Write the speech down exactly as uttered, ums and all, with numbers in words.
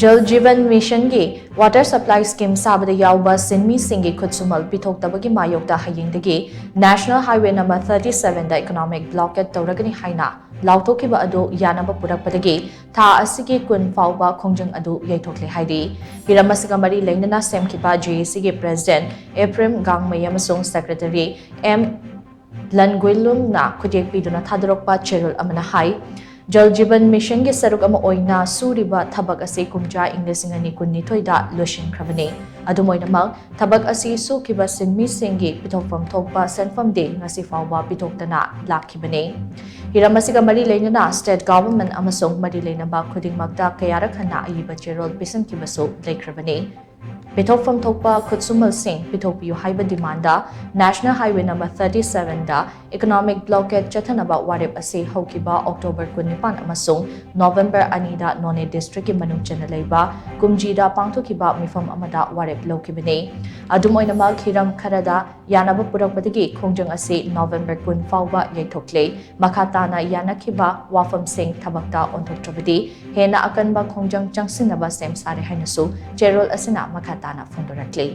ꯖꯜ ꯖꯤꯕꯟ ꯃꯤꯁꯟꯒꯤ water supply scheme ꯁꯥꯕꯗ ꯌꯥꯎꯕ ꯁꯤꯟꯃꯤꯁꯤꯡꯒꯤ ꯈꯨꯠꯁꯨꯃꯜ ꯄꯤꯊꯣꯛꯇꯕꯒꯤ ꯃꯥꯌꯣꯛꯇ ꯍꯌꯦꯡꯗꯒꯤ ꯅꯦꯁꯅꯦꯜ ꯍꯥꯏꯋꯦ ꯅꯝꯕꯔ ꯊꯥꯔꯇꯤ ꯁꯚꯦꯟꯗ ꯏꯀꯣꯅꯣꯃꯤꯛ ꯕ꯭ꯂꯣꯀꯦꯠ ꯇꯧꯔꯒꯅꯤ ꯍꯥꯏꯅ ꯂꯥꯎꯊꯣꯛꯈꯤꯕ ꯑꯗꯨ ꯌꯥꯅꯕ ꯄꯨꯔꯛꯄꯗꯒꯤ ꯊꯥ ꯑꯁꯤꯒꯤ ꯀꯨꯟ ꯐꯥꯎꯕ ꯈꯣꯡꯖꯪ ꯑꯗꯨ ꯌꯩꯊꯣꯛꯂꯦ ꯍꯥꯏꯔꯤ꯫ ꯍꯤꯔꯝ ꯑꯁꯤꯒ ꯃꯔꯤ ꯂꯩꯅꯅ ꯁꯦꯝꯈꯤꯕ ꯖꯦ ꯑꯦ ꯁꯤꯒꯤ ꯄ꯭ꯔꯦꯁꯤꯗꯦꯟꯠ ꯑꯦꯐ꯭ꯔꯦꯝ ꯒꯥꯡꯃꯩ ꯑꯃꯁꯨꯡ ꯁꯦꯀ꯭ꯔꯦꯇꯔꯤ ꯑꯦꯝ ꯂꯟꯒꯨꯏꯂꯨꯡꯅ ꯈꯨꯠꯌꯦꯛ ꯄꯤꯗꯨꯅ ꯊꯥꯗꯣꯔꯛꯄ ꯆꯦꯔꯣꯜ ꯑꯃꯅ ꯍꯥꯏ, ꯖꯜ ꯖꯤꯕꯟ ꯃꯤꯁꯟꯒꯤ ꯁꯔꯨꯛ ꯑꯃ ꯑꯣꯏꯅ ꯁꯨꯔꯤꯕ ꯊꯕꯛ ꯑꯁꯤ ꯀꯨꯝꯖꯥ ꯏꯪ ꯂꯤꯁꯤꯡ ꯑꯅꯤ ꯀꯨꯟꯅꯤꯊꯣꯏꯗ ꯂꯣꯏꯁꯤꯟꯈ꯭ꯔꯕꯅꯤ꯫ ꯑꯗꯨꯝ ꯑꯣꯏꯅꯃꯛ, ꯊꯕꯛ ꯑꯁꯤ ꯁꯨꯈꯤꯕ ꯁꯤꯟꯃꯤꯁꯤꯡꯒꯤ ꯄꯤꯊꯣꯛꯐꯝ ꯊꯣꯛꯄ ꯁꯦꯟꯐꯝꯗꯤ ꯉꯁꯤ ꯐꯥꯎꯕ ꯄꯤꯊꯣꯛꯇꯅ ꯂꯥꯛꯈꯤꯕꯅꯤ꯫ ꯍꯤꯔꯝ ꯑꯁꯤꯒ ꯃꯔꯤ ꯂꯩꯅꯅ ꯁ꯭ꯇꯦꯠ ꯒꯚꯔꯟꯃꯦꯟꯠ ꯑꯃꯁꯨꯡ ꯃꯔꯤ ꯂꯩꯅꯕ ꯈꯨꯗꯤꯡꯃꯛꯇ ꯀꯌꯥꯔꯛ ꯍꯟꯅ ꯑꯏꯕ ꯆꯦꯔꯣꯜ ꯄꯤꯁꯤꯟꯈꯤꯕꯁꯨ ꯂꯩꯈ꯭ꯔꯕꯅꯤ꯫ ꯄꯤꯊꯣꯛꯐꯝ ꯊꯣꯛꯄ ꯈꯨꯠꯁꯨꯃꯜꯁꯤꯡ ꯄꯤꯊꯣꯛꯄꯤꯌꯨ ꯍꯥꯏꯕ demand national highway number thirty ꯁꯚꯦꯟꯗ ꯏꯀꯣꯅꯣꯃꯤꯛ ꯕ꯭ꯂꯣꯀꯦꯠ ꯆꯠꯊꯅꯕ ꯋꯥꯔꯦꯞ ꯑꯁꯤ ꯍꯧꯈꯤꯕ ꯑꯣꯛꯇꯣꯕꯔ ꯀꯨꯟꯅꯤꯄꯥꯟ ꯑꯃꯁꯨꯡ ꯅꯣꯕꯦꯝꯕꯔ ꯑꯅꯤꯗ ꯅꯣꯅꯦ ꯗꯤꯁꯇ꯭ꯔꯤꯛꯀꯤ ꯃꯅꯨꯡ ꯆꯟꯅ ꯂꯩꯕ ꯀꯨꯝꯖꯤꯗ ꯄꯥꯡꯊꯣꯛꯈꯤꯕ ꯃꯤꯐꯝ ꯑꯃꯗ ꯋꯥꯔꯦꯞ ꯂꯧꯈꯤꯕꯅꯤ꯫ ꯑꯗꯨꯝ ꯑꯣꯏꯅꯃꯛ, ꯍꯤꯔꯝ ꯈꯔꯗ ꯌꯥꯅꯕ ꯄꯨꯔꯛꯄꯗꯒꯤ ꯈꯣꯡꯖꯪ ꯑꯁꯤ ꯅꯣꯕꯦꯝꯕꯔ ꯀꯨꯟ ꯐꯥꯎꯕ ꯌꯩꯊꯣꯛꯂꯦ꯫ ꯃꯈꯥ ꯇꯥꯅ ꯌꯥꯅꯈꯤꯕ ꯋꯥꯐꯝꯁꯤꯡ ꯊꯕꯛꯇ ꯑꯣꯟꯊꯣꯛꯇ꯭ꯔꯕꯗꯤ ꯍꯦꯟꯅ ꯑꯀꯟꯕ ꯈꯣꯡꯖꯪ ꯆꯪꯁꯤꯟꯅꯕ ꯁꯦꯝ ꯁꯥꯔꯦ ꯍꯥꯏꯅꯁꯨ ꯆꯦꯔꯣꯜ ꯑꯁꯤꯅ ꯃꯈꯥ ꯇꯥꯅ ꯐꯣꯡꯗꯣꯔꯛꯂꯤ꯫